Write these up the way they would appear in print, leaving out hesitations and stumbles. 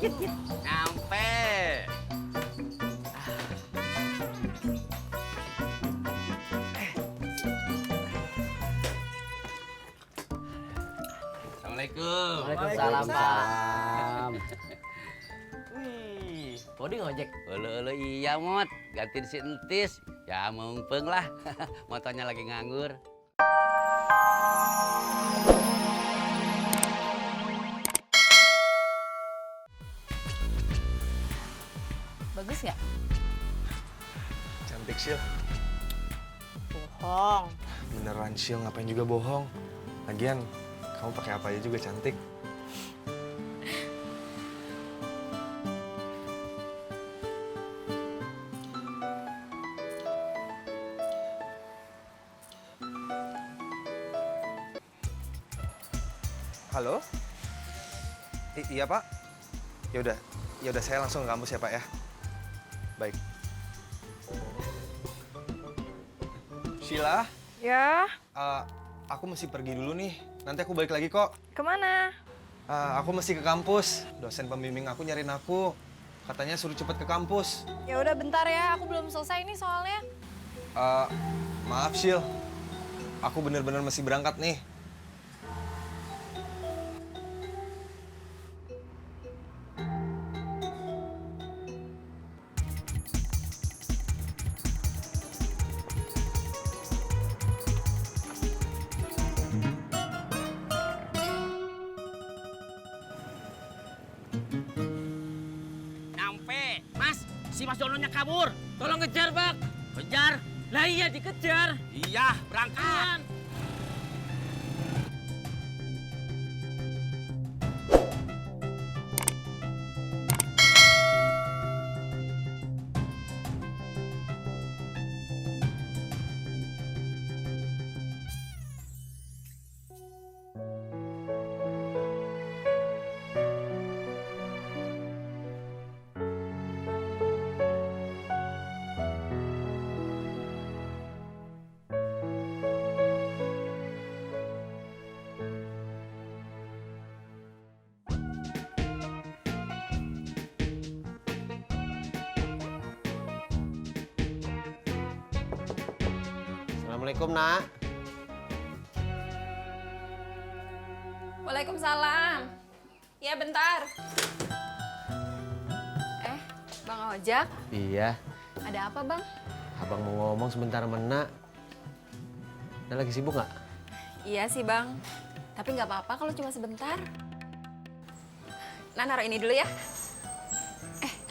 Nyampe. Assalamualaikum. Waalaikumsalam, Pak. Wih, Bodi ngojek. ulu iya mot, gantiin si Entis. Ya mumpung lah, motonya lagi nganggur. Bagus ya? Cantik Sil. Bohong. Beneran Sil, ngapain juga bohong. Lagian, kamu pakai apa aja juga cantik. Halo? Iya, Pak. Ya udah saya langsung ke kampus ya, Pak ya. Baik. Sheila, Ya, aku mesti pergi dulu nih. Nanti aku balik lagi kok. kemana? Aku mesti ke kampus. Dosen pembimbing aku nyariin aku. Katanya suruh cepet ke kampus. Ya udah bentar ya, aku belum selesai nih soalnya. Maaf, Sil. Aku bener-bener mesti berangkat nih. Nyampe. Mas, si Mas Dononya kabur. Tolong kejar, Bang. Kejar? Lah iya dikejar. Iya, berangkat. Assalamualaikum, Nak. Waalaikumsalam. Ya bentar. Bang Ojak, Iya, ada apa bang? abang mau ngomong sebentar sama Nak. Nak lagi sibuk nggak? Iya sih bang, tapi nggak apa-apa kalau cuma sebentar. Nah, naruh ini dulu ya.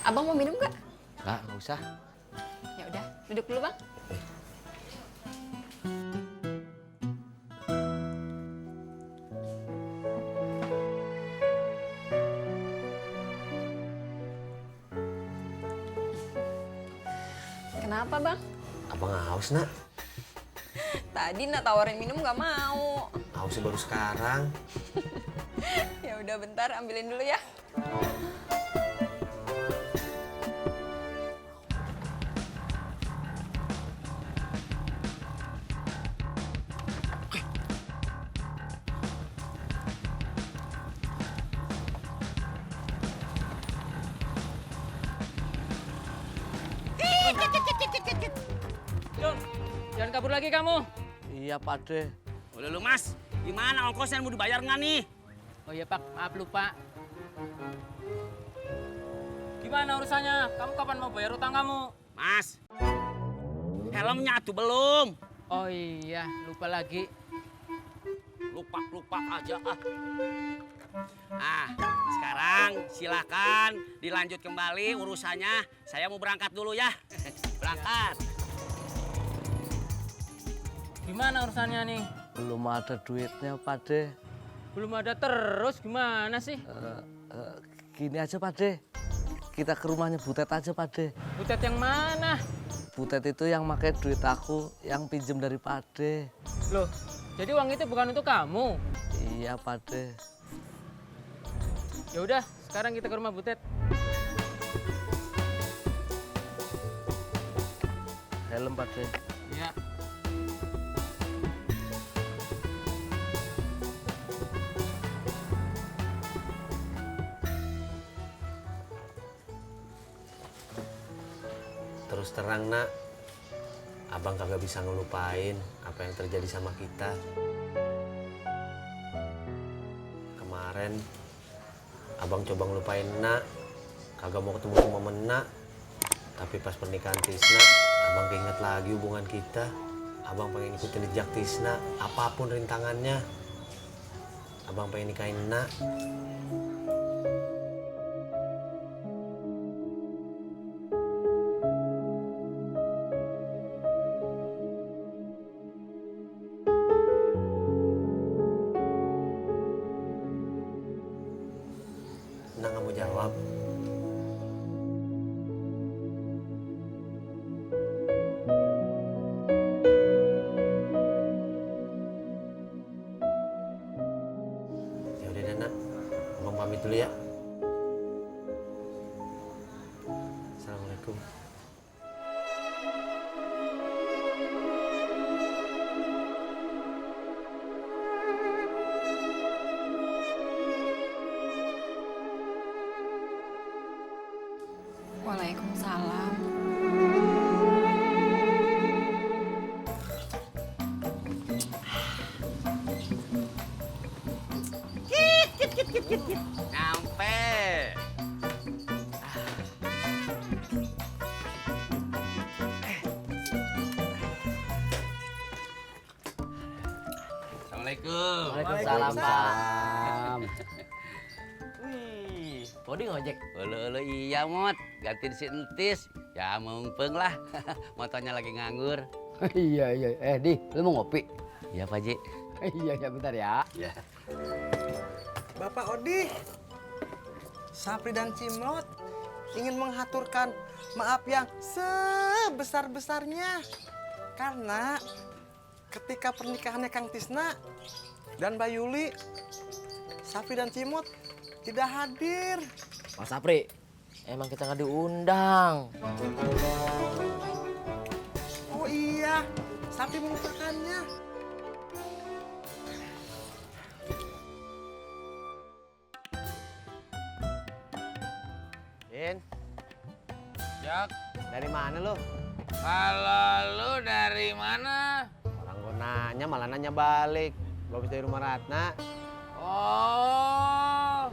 Abang mau minum nggak? Nggak usah. Ya udah, duduk dulu bang. Kenapa bang? Abang haus, Nak. Tadi nak tawarin minum nggak mau. Hausnya baru sekarang. Ya udah bentar, ambilin dulu ya. Yuk, jangan kabur lagi kamu. Iya, Pak De. Udah lu, Mas. Gimana ongkosnya mau dibayar nggak nih? Oh iya Pak, maaf lupa. Gimana urusannya? Kamu kapan mau bayar utang kamu? Mas, helmnya tuh belum. Oh iya, lupa lagi. Lupa aja ah. Nah, sekarang silakan dilanjut kembali urusannya. Saya mau berangkat dulu ya. Berangkat. Gimana urusannya nih? Belum ada duitnya, Pak De. Belum ada terus, gimana sih? Gini aja, Pak De. Kita ke rumahnya Butet aja, Pak De. Butet yang mana? Butet itu yang pakai duit aku, yang pinjem dari Pak De. Loh, jadi uang itu bukan untuk kamu? Iya, Pak De. Ya udah, sekarang kita ke rumah Butet. Helm, Pak De. Iya. Terus terang nak, abang kagak bisa ngelupain apa yang terjadi sama kita. Kemarin abang coba ngelupain nak, kagak mau ketemu sama Mena. Tapi pas pernikahan Tisna, abang keinget lagi hubungan kita. Abang pengen ikutin jejak Tisna, apapun rintangannya. Abang pengen nikahin nak. Nak nggak mau jawab. Ya udah deh, nak, abang pamit dulu ya. Assalamualaikum. Waalaikumsalam. Nyampe. Assalamualaikum. Waalaikumsalam, Pak. Wih, Bodi ngojek. ulu iya mot, gantiin si Entis. Ya mumpung lah, motonya lagi nganggur. Iya. Di, lu mau ngopi? Iya Pak Ji. Iya, bentar ya. Ya. Bapak Odi, Sapri dan Cimot ingin menghaturkan maaf yang sebesar-besarnya. Karena ketika pernikahannya Kang Tisna dan Mbak Yuli, Sapri dan Cimot tidak hadir. Mas Sapri, emang kita nggak diundang. Oh iya, Sapri melupakannya. Din, Jak, dari mana lu? kalau lu dari mana? Orang gua nanya malah nanya balik. Gua habis dari rumah Ratna. Oh,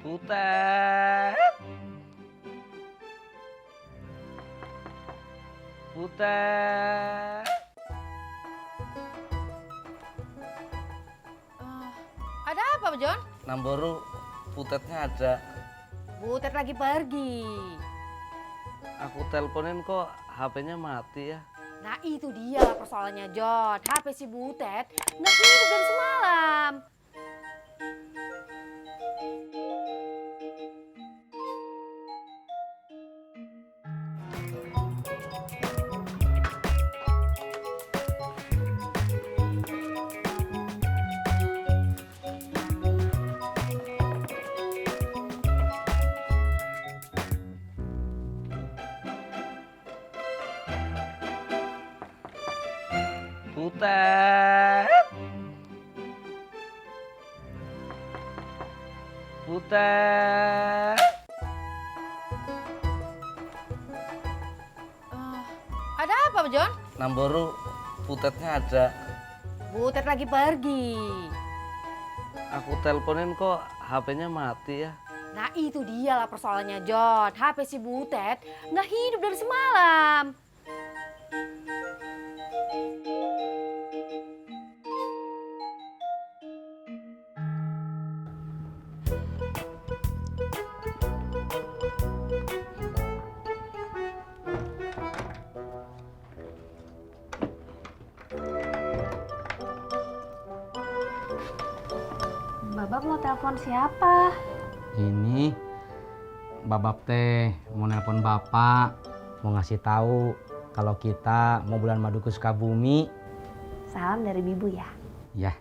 Butet. Butet. Ada apa, John? Namboru, Butetnya ada. Butet lagi pergi. Aku teleponin kok HP-nya mati ya. Nah itu dia lah persoalannya, John. HP si Butet nggak hidup dari semalam. Butet. Butet. Ada apa, John? Namboru, Butetnya ada. Butet lagi pergi. Aku teleponin kok HP-nya mati ya. Nah itu dia lah persoalannya, John. HP si Butet nggak hidup dari semalam. Babak mau telepon siapa? Ini Babab teh mau nelpon bapak, mau ngasih tahu kalau kita mau bulan madu ke Sukabumi. Salam dari Bibu ya. Ya.